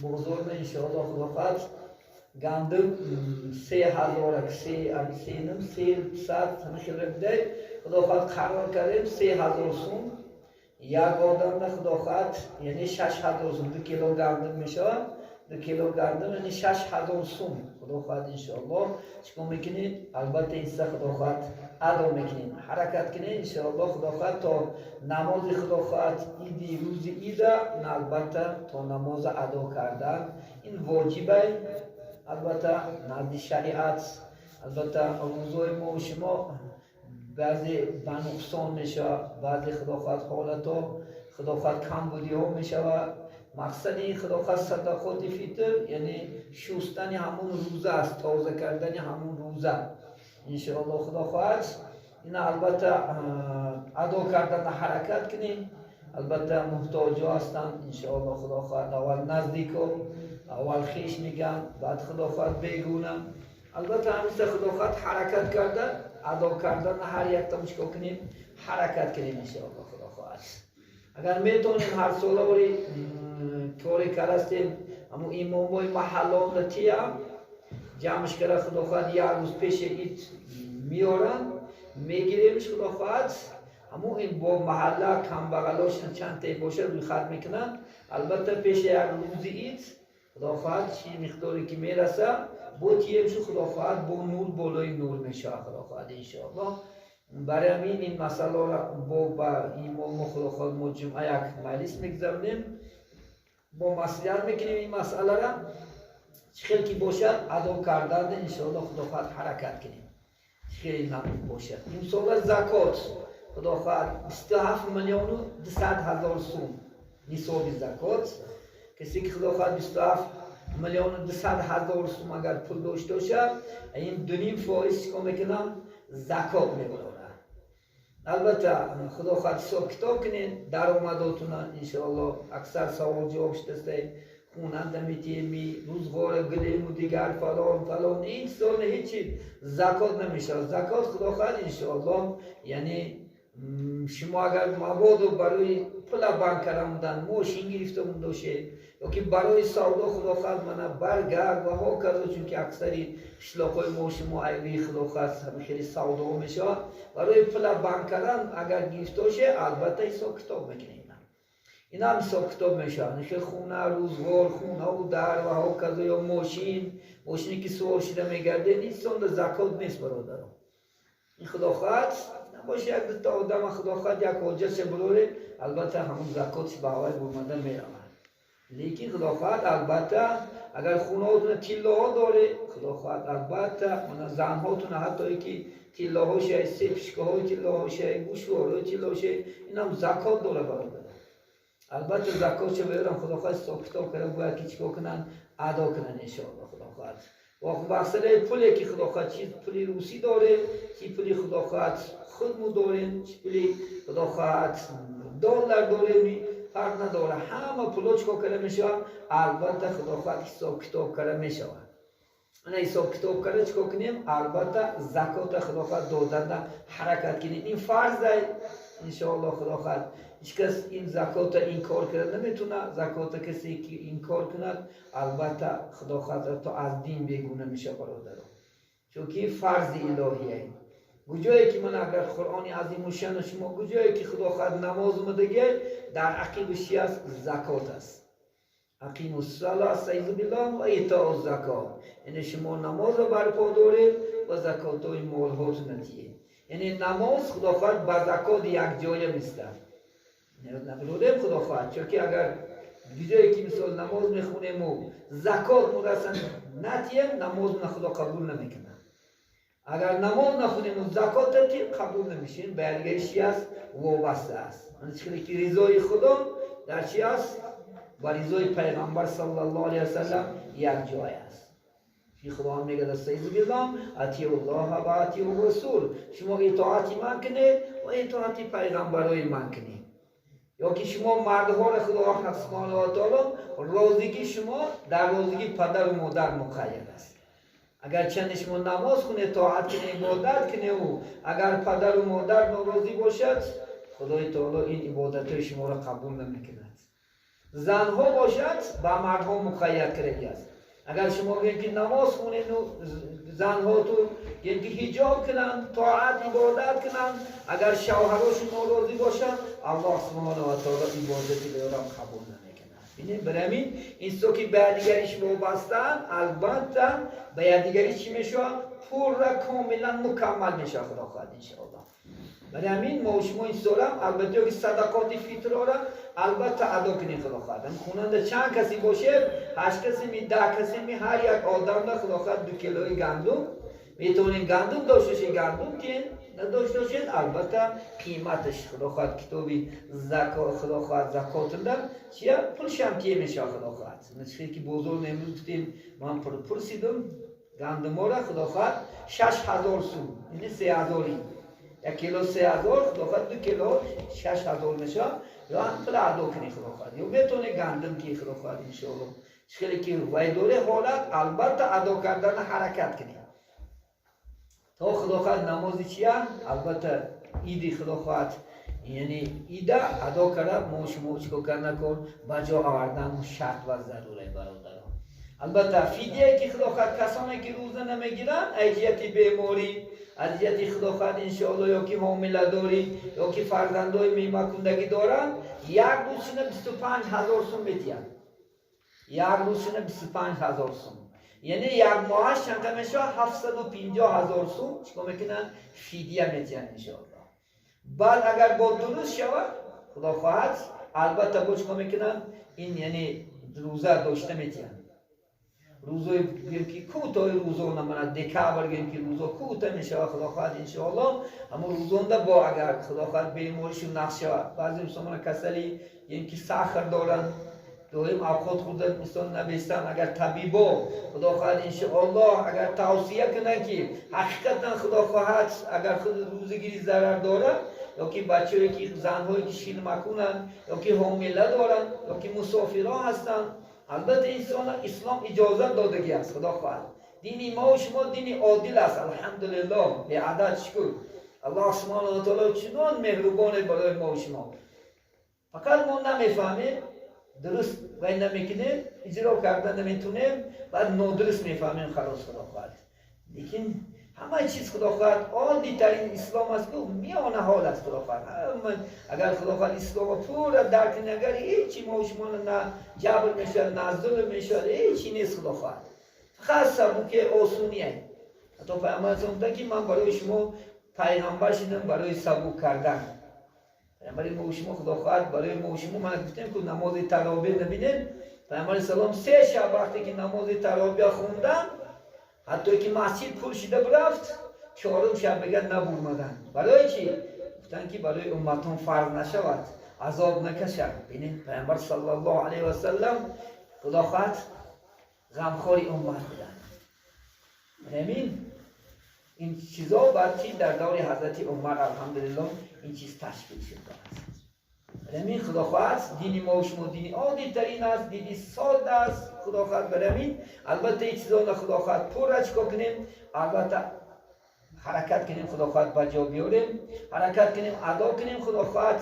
Бозор иншоаллоҳ, худо хоҳад, гандум 3000, се ним, 300 ҳама хел бидай. Худо хоҳад, қарор кардем 3000 сум як одамда, худо хоҳад, яъне 6000 сум 2 кило гандум мешавад. 2 кило гандум, яъне 6000 сум. Худо хоҳад, иншоаллоҳ, чикор мекунед? Албатта, инса, худо хоҳад, адо мекунед, ҳаракат кунед, иншоаллоҳ, худо хоҳад, то намози, худо хоҳад, иди, рӯзи ида. Албатта, то намоза адо кардан ин воҷибай, албатта, назди шариат. Албатта, рӯзои мо шумо баъзе ба нуқсон мешавад, баъзе, худо хоҳад, ҳолатҳо, худо хоҳад, камбудиҳо мешавад. Мақсади ин, худо хоҳад, садақоти фитр, яъне шустани ҳамун рӯза аст, тоза кардани ҳамун рӯза. Иншоаллоҳ, худо хоҳад, ина албатта адо кардана ҳаракат кунем. Албатта, муҳтоҷо ҳастанд, иншоаллоҳ, худо хоҳад, аввал наздико, аввал хеш мегӯянд, баъд, худо хоҳад, бегуна. Албатта, ҳамиса, худо хоҳад, ҳаракат карда адо кардан ҳар якта чикор кунем? Ҳаракат кунем, иншоаллоҳ, худо хоҳад. Агар метавонем, ҳар сола ори коре карастем, ҳамун имомои маҳаллонда тия ҷамъш кара, худо хоҳад, як рӯз пеши ид меоранд, мегиремш, худо хоҳад, ҳамун ин бо маҳалла камбағалошон чанд те бошад, рӯйхат мекунанд. Албатта, пеши як рӯзи ид, худо хоҳад, чи миқдоре ки мераса, бо тиемшу, худо хоҳад, бо нур болои нур мешавад, худо хоҳад, иншоаллоҳ. Барои ҳамин ин масъаларо бо ба имомо, худо хоҳад, мо ҷумъа як маҷлис мегузаронем, бо маслиҳат мекунем ин масъалара. Чӣ хел ки бошад, адо кардан, иншоаллоҳ, худо хоҳад, ҳаракат кунем, чӣ хеле намуд бошад. Имсола закот, худо хоҳад, 27 200 000 сум нисоби закот. Касе ки, худо хоҳад, 27 200 000 сум агар пул дошта бошад, ин 2,5% чикор мекунам? Закот мебарорад. Албатта, худо хоҳад, ҳисоб китоб кунед даромадотуна, иншоаллоҳ. Аксар савол ҷавоб шудастай: хунанда метиеми, рӯзғора гилему дигар фалон фалон. Ин чизо ҳечи закот намешавад. Закот, худо хоҳад, иншоаллоҳ, яъне шумо агар мабодо барои пула банк карда мошин гирифта бошед ёки барои савдо, худо хоҳад, мана баргак ва ҳоказо, чунки аксари қишлоқҳои мо шумо айби, худо хоҳад, хеле савдоҳо мешавад, барои пула банк кардан агар гирифта бошед, албатта, ҳисоб китоб мекунед. Инам ҳисоб китоб мешавад. Хел хуна, рӯзғор, хунаву дар ва ҳоказо ё мошин, мошине ки сувор шида мегардед, ин сонда закот нест, бародаро. Ин, худо хоҳад, набоша, як дута одама, худо хоҳад, як ҳоҷатша бироре, албатта, ҳамун закотш ба ҳавай бурмада меравад. Лекин, худо хоҳад, албатта, агар хунаотуна тиллоҳо доре, худо хоҳад, албатта, мана занҳотуна, ҳаттое ки тиллоҳоша, сепишкаҳои тиллоҳоша, гӯшворҳои тиллоҳоша, инам закот дора, бародар. Албатта, закотша берам, худо хоҳад, ҳисоб китоб карда бояд ки чикор кунанд? Адо кунанд, иншоалло, худо хоҳад. Масъалаи пуле ки, худо хоҳад, чи пули русӣ дорем, чи пули, худо хоҳад, худму дорем, чи пули, худо хоҳад, доллар дорем, фарқ надорад. Ҳама пуло чикор карда мешавад? Албатта, худо хоҳад, ҳисоб китоб карда мешавад. Ана ҳисоб китоб карда чикор кунем? Албатта, закота, худо хоҳад, доданда ҳаракат кунем. Ин фарзай, иншоалло, худо хоҳад, ҳеҷ кас ин закота инкор карда наметавонад. Закота касе ки инкор кунад, албатта, худо хоҳад, то аз дин бегуна мешавад, бародаро, чунки фарзи илоҳие. Куҷое ки ман агар Қуръони азимушшану шумо куҷое ки, худо хоҳад, намоз омадагиай, дар ақибаш чи аст? Закот аст. أقيموا الصلاة استعیذ بالله و ایتاء الزکات. یعنی шумо намозро барпо доред ва закотҳои молҳотона диҳед. Яъне намоз, худо хоҳад, ба закот якҷоя мистад, набуродем, худо хоҳад. Чунки агар ҷое ки, мисол, намоз мехонему закот мурасан натием, намоз на худо қабул намекунад. Агар намоз нахонему закот натием, қабул намешин. Ба якдигари чи аст? Вобаста аст. Ки ризои худо дар чи аст? Ба ризои пайғамбар саллаллоҳу алайҳи васаллам як ҷой аст. Худованд мегӯяд: استعیذ بالله أطيعوا الله وأطيعوا الرسول. Шумо итоати ман кунед ва итоати пайғамбарои ман кунед. Ё ки шумо мардҳоро худо субҳонаҳу ва таоло розигии шумо дар розигии падару модар муқайяд аст. Агар чанде шумо намоз хунед, тоат кунед, ибодат куневу агар падару модар норозӣ бошад, худои таоло ин ибодатҳои шуморо қабул намекунад. Занҳо бошад, ба мардҳо муқайяд кардагӣ аст. Агар шумо гӯем, ки намоз хонену занҳоту гӯем, ки ҳиҷоб кунанд, тоат ибодат кунанд, агар шавҳарошон норозӣ бошанд, Аллоҳ субҳонаҳу ва таоло ибодати ӯро қабул намекунад. Бинед, барои ҳамин инсо ки ба якдигариш вобастаанд, албатта ба якдигариш чӣ мешавад? Пурра, комилан мукаммал мешавад, худо хоҳад, иншоаллоҳ. Барои ҳамин мо шумо ин чизорам, албатта, ки садақоти фитрора албатта адо кунем, худо хоҳад. Хонанда чанд касе бошед, ҳашт касе ми, 10 касе ми, ҳар як одамда, худо хоҳад, 2 килои гандум метавонем. Гандум дошта бошед, гандум тиен, надошта бошед, албатта, қиматаш, худо хоҳад, китоби закот, худо хоҳад, закотында чия пулшам тие мешавад, худо хоҳад. Ки бозор имрӯз гуфтем, ман пурсидум гандумора, худо хоҳад, 6000 сум, яъне 3000-и 1 кило 3000, худо хоҳад, 2 кило 6000 мешавад. Ё пул адо кунӣ, худо хоҳад, ё метавонӣ гандум ки, худо хоҳад, иншоалло, хеле ки вай дори ҳолат, албатта, адо кардана ҳаракат кунӣ то, худо хоҳад, намози чия, албатта, иди, худо хоҳад, яъне ида адо карда мо шумо чикор карда кор ба ҷо овардан шарт ва заруре, бародарон. Албатта, фидия ки, худо хоҳад, касоне ки рӯза намегиранд аз ҷиҳати беморӣ, аз ҷиҳати, худо хоҳад, иншоалло, ё ки ҳомиладорӣ, ё ки фарзандои мемакундагӣ доранд, як рӯзшина 25 000 сум метиҳанд. Як рӯзшина 25 000 сум, яъне як моҳаш чанд мешавад? 750 000 сум. Чикор мекунанд? Фидия метиҳанд, иншоалло. Баъд агар бо дуруст шавад, худо хоҳад, албатта, бо чикор мекунанд? Ин яъне рӯза дошта метиҳанд. Рӯзои гӯем ки кӯтоҳи рӯзона, мана декабр, гӯем ки рӯзо кӯта мешавад, худо хоҳад, иншоалло, ҳамон рӯзонда бо агар, худо хоҳад, беморишу нақс шавад. Баъзе инсонмона касали, гӯем ки сахр доранд, доим авқот хӯрда инсон набестанд. Агар табибо, худо хоҳад, иншоаллоҳ, агар тавсия кунанд, ки ҳақиқатан, худо хоҳад, агар худ рӯзагирӣ зарар дорад, ё ки бачаҳое ки занҳое ки ширмакунанд, ё ки ҳомила доранд, ё ки мусофирон ҳастанд, албатта, инсона ислом иҷозат додагӣ аст, худо хоҳад. Дини мо шумо дини одил аст, алҳамдулиллоҳ, беадад шукр. Аллоҳ субҳонаҳу ва таоло чунон меҳрубоне барои мо шумо, фақат мо намефаҳмем дуруст, вай намекунем, иҷро карда наметунем, баъд нодуруст мефаҳмем, халос, худо хоҳад. Лекин ҳама чиз, худо хоҳад, оддитарин ислом аст ку, миёна ҳол аст, худо хоҳад. Агар, худо хоҳад, ислома пурра дарк кунем, агар ҳечи мо шумо на ҷабр мешавад, на зулм мешавад, ҳечи нест, худо хоҳад, фақат сабуке, осуние. Ҳатто Пайғамбар гуфтанд, ки ман барои шумо пайғамбар шудам барои сабук кардан. Пайғамбари мо шумо, худо хоҳад, барои мо шумо, мана гуфтем ку, намози таровеҳ набинем, Пайғамбари салом се шаб вақте ки намози таровеҳ хондан, ҳатто ки масҷид пур шида бирафт, чорум шаб мегӯяд набурмаданд. Барои чӣ? Гуфтанд, ки барои умматон фарз нашавад, азоб накашад. Бинед, Пайғамбар саллаллоҳу алайҳи васаллам, худо хоҳад, ғамхори уммат буданд. Ҳамин ин чизо баъд чи дар даври ҳазрати Умар, алҳамдулиллоҳ, ин чиз ташкил шудааст. Барамин, худо хоҳад, дини мо шумо дини оддитарин аст, дини сода аст, худо хоҳад. Барамин, албатта, ин чизона, худо хоҳад, пурра чикор кунем? Албатта, ҳаракат кунем, худо хоҳад, ба ҷо биёрем, ҳаракат кунем, адо кунем, худо хоҳад.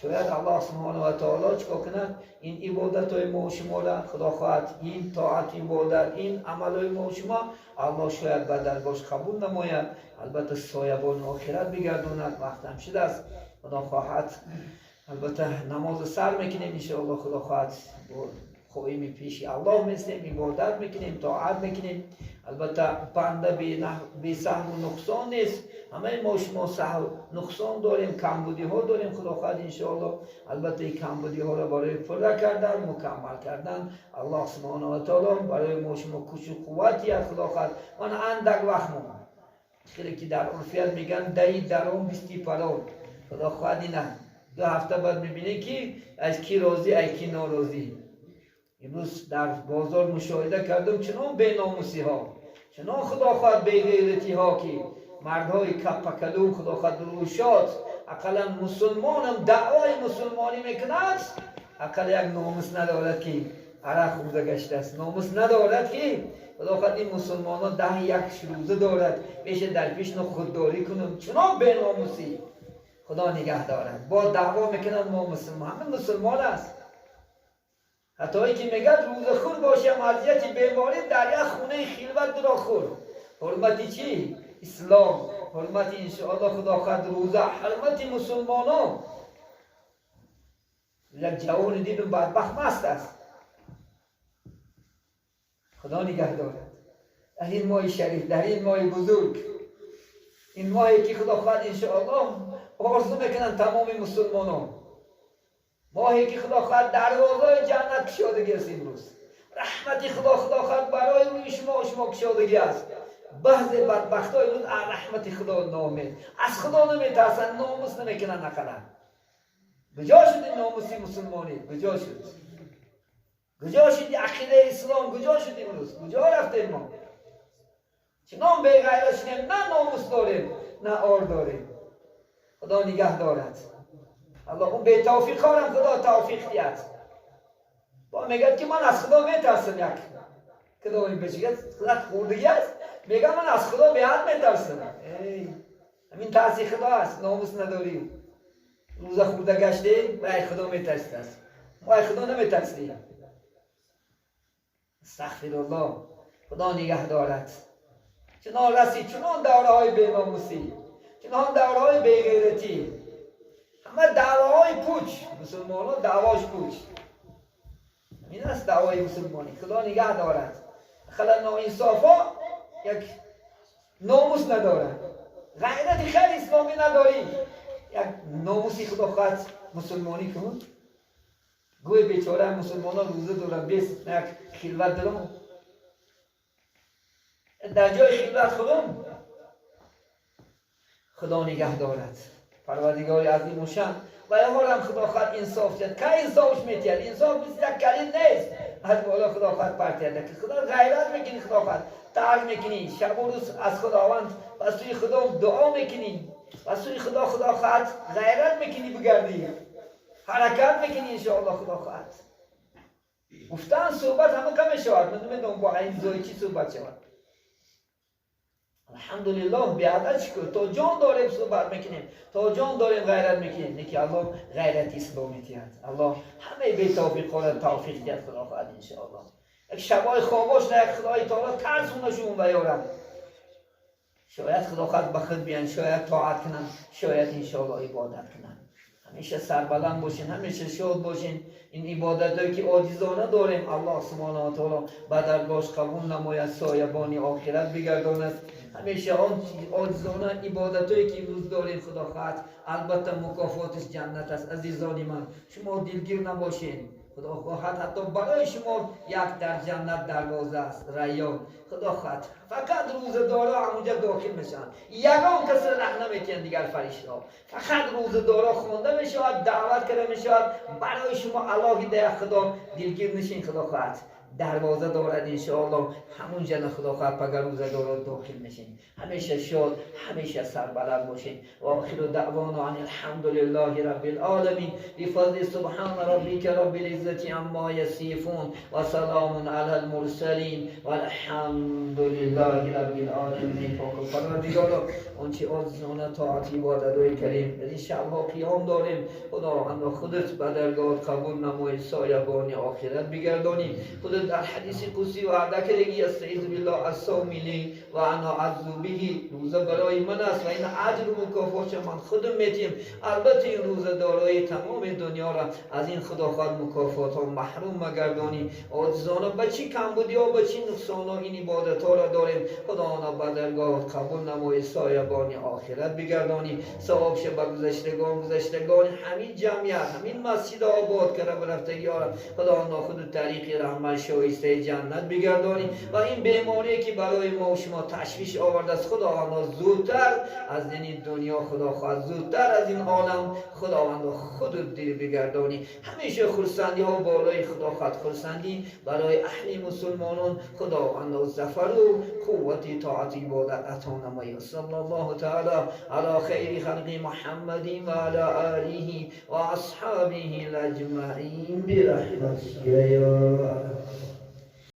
Шояд Аллоҳ субҳонаҳу ва таоло чикор кунад? Ин ибодатҳои мо шуморо, худо хоҳад, ин тоат, ибодат, ин амалҳои мо шумо Аллоҳ шояд ба даргоҳш қабул намояд, албатта, соябони охират бигардонад. Вақтам шудааст, худо хоҳад, албатта, намоза сар мекунем, иншоалло, худо хоҳад, қоими пеши Аллоҳ местем, ибодат мекунем, тоат мекунем. Албатта, банда бесаҳву нуқсон нест. Ҳамаи мо шумо саҳв, нуқсон дорем, камбудиҳо дорем, худо хоҳад, иншоалло. Албатта, ин камбудиҳоро барои пурра кардан, мукаммал кардан Аллоҳ субҳонаҳу ва таоло барои мо шумо кӯчу қувват диҳад, худо хоҳад. Ман андак вақт монд, хеле ки дар урфият мегӯянд, даи дарон, бисти парон, худо хоҳад. Ина 2 ҳафта баъд мебинем, ки аз ки розӣ, аз ки норозӣ. Имрӯз дар бозор мушоҳида кардам чунон беномусиҳо, чунон, худо хоҳад, беғайратиҳо, ки мардҳои каппакалум, худо хоҳад, рӯшод, ақаллан мусулмонам даъвои мусулмонӣ мекунад, ақал як номус надорад, ки арақ хӯрда гаштааст, номус надорад, ки, худо хоҳад, ин мусулмонҳо даҳ як рӯза дорад, меша дар пешно худдорӣ кунам. Чунон беномусӣ, худо нигаҳ дорад. Бо даъво мекунад, мо мусулмон, ҳама мусулмон аст. Ҳаттое ки мегӯяд рӯзахӯр бошам, азияти беморӣ дар як хонаи хилват дуро хӯр. Ҳурмати чӣ? Ислом, ҳурмати иншоалло худо хоҳад рӯза, ҳурмати мусулмонон. Як ҷавони дидум, бадбахт, маст аст. Худо нигаҳ дорад. Дар ин моҳи шариф, дар ин моҳи бузург, ин моҳе ки худо хоҳад иншоаллоҳ орзу мекунанд тамоми мусулмонон, моҳе ки худо хоҳад дарвозаи ҷаннат кушодагӣ аст, имрӯз раҳмати худо худо хоҳад барои рӯи шумо кушодагӣ аст. Баъзе бадбахтҳо имрӯз аз раҳмати худо ноумед, аз худо наметарсанд, номус намекунанд ақаллан. Куҷо шуд ин номуси мусулмонӣ? Куҷо шуд? Куҷо шуд ақидаи ислом? Куҷо шуд имрӯз? Куҷо рафтем мо? Чунон беғайрат шудем, на номус дорем, на ор дорем. Худо нигаҳ дорад. Аллоҳ он бетавфиқорам худо тавфиқ диҳад. Бо мегӯяд ки ман аз худо метарсам. Як кадоми бечига худат хурдагӣ аст, мегӯяд ман аз худо беҳад метарсам. Ҳамин тарси худо аст? Номус надорӣ, рӯза хӯрда гаштӣ ва ай худо метарсид аст. Мо ай худо наметарсидем. Астағфируллоҳ. Худо нигаҳ дорад. Чунон расид, чунон давраҳои беномусӣ, чунон давраҳои беғайратӣ, ҳама даъваҳои пуч. Мусулмонон даъвош пуч. Ин аст даъвои мусулмонӣ. Худо нигаҳ дорад. Хала ноинсофо як номус надорад, ғайрати хеле исломӣ надорӣ, як номуси худо хоҳад мусулмонӣ кун. Гӯи бечора мусулмонон рӯза доранд, бес як хилват дорам, дар ҷои хилват худум. Худо нигаҳ дорад. Парвардигори азимушан ва ёрам худо хоҳад инсоф диҳад. Кай инсофш метиҳад? Инсоф мисли як калид нест, аз боло худо хоҳад партиҳад. Ки худо ғайрат мекунӣ, худо хоҳад тарк мекунӣ, шабу рӯз аз худованд ба сӯи худо дуо мекунӣ, ба сӯи худо худо хоҳад ғайрат мекунӣ, бигардӣ, ҳаракат мекунӣ, иншоалло худо хоҳад. Гуфтан суҳбат ҳама кам мешавад. Ман намедонам бо ин зои чӣ суҳбат шавад. Алҳамдулиллоҳ, беадад шукр. То ҷон дорем, суҳбат мекунем, то ҷон дорем, ғайрат мекунем. Неки аллоҳ ғайрати ислом медиҳад. Аллоҳ ҳамаи бетавфиқора тавфиқ диҳад худо хоҳад иншоаллоҳ. Як шабҳои хобош на як худои таоло тарсонашун ва ёрам. Шояд худо хоҳад ба худ биёянд, шояд тоат кунанд, шояд иншоаллоҳ ибодат кунанд. Ҳамеша сарбаланд бошин, ҳамеша шод бошин. Ин ибодатое ки оҷизона дорем, аллоҳ субҳонаҳу ва таоло ба даргоҳш қабул намояд, соябони охират бигардонад. Ҳамеша он оҷизона ибодатое ки имрӯз дорем, худо хоҳад, албатта мукофотиш ҷаннат аст. Азизони ман, шумо дилгир набошед. Худо хоҳад, ҳатто барои шумо як дар ҷаннат дарвоза аст, Райён. Худо хоҳад, фақат рӯзадоро ҳамунҷа дохил мешаванд, ягон касро раҳ наметиҳанд дигар фариштаҳо. Фақат рӯзадоро хонда мешавад, даъват карда мешавад. Барои шумо алоҳида як худо дилгир нишин. Худо хоҳад, дарвоза дорад иншоалло, ҳамун ҷана худо хоҳад пага рӯзадоро дохил мешин. Ҳамеша шод, ҳамеша сарбаланд бошед. Ва охиру даъвона ан алҳамдулиллаҳи раббил оламин. Бифазли субҳана роббика роббил иззати амма ясифун ва саломун алал мурсалин валҳамдулиллаҳи раббил оламин. Поку парвардигоро, он чи оҷизона тоат ибодатҳои кардем, дар ин шабҳо қиём дорем, худовандо, худат ба даргоҳат қабул намои, соябони охират бигардонӣ. Худат дар ҳадиси қудсӣ ваъда кардагӣ: астаизу биллоҳ, الصوم لي وأنا أجزي به. Рӯза барои ман аст ва ин аҷру мукофотша ман худам метиҳам. Албатта ин рӯзадорои тамоми дунёро аз ин худо хоҳад мукофотҳо маҳрум магардонӣ. Оҷизона ба чӣ камбудиҳо, ба чӣ нуқсонҳо ин ибодатҳоро дорем, худоно, ба даргоҳат қабул намои, соябони охират бигардонӣ. Савобша ба гузаштагон, гузаштагони ҳамин ҷамъият, ҳамин масҷида обод карда ба рафтагиҳоро, худоно, худу тариқи раҳмат шоистаи ҷаннат бигардонӣ. Ва ин беморие ки барои мо шумо ташвиш овардааст, худовандо, зудтар аз ин дунё, худо хоҳад, зудтар аз ин олам, худовандо, худу дил бигардонӣ. Ҳамеша хурсандиҳо болои худо хоҳад хурсандӣ барои аҳли мусулмонон, худовандо, зафару қуввати тоати ибодат ато намоӣ. صلى الله تعالى على خير خلق محمد وعلى آله وأصحابه أجمعين برحمتك يا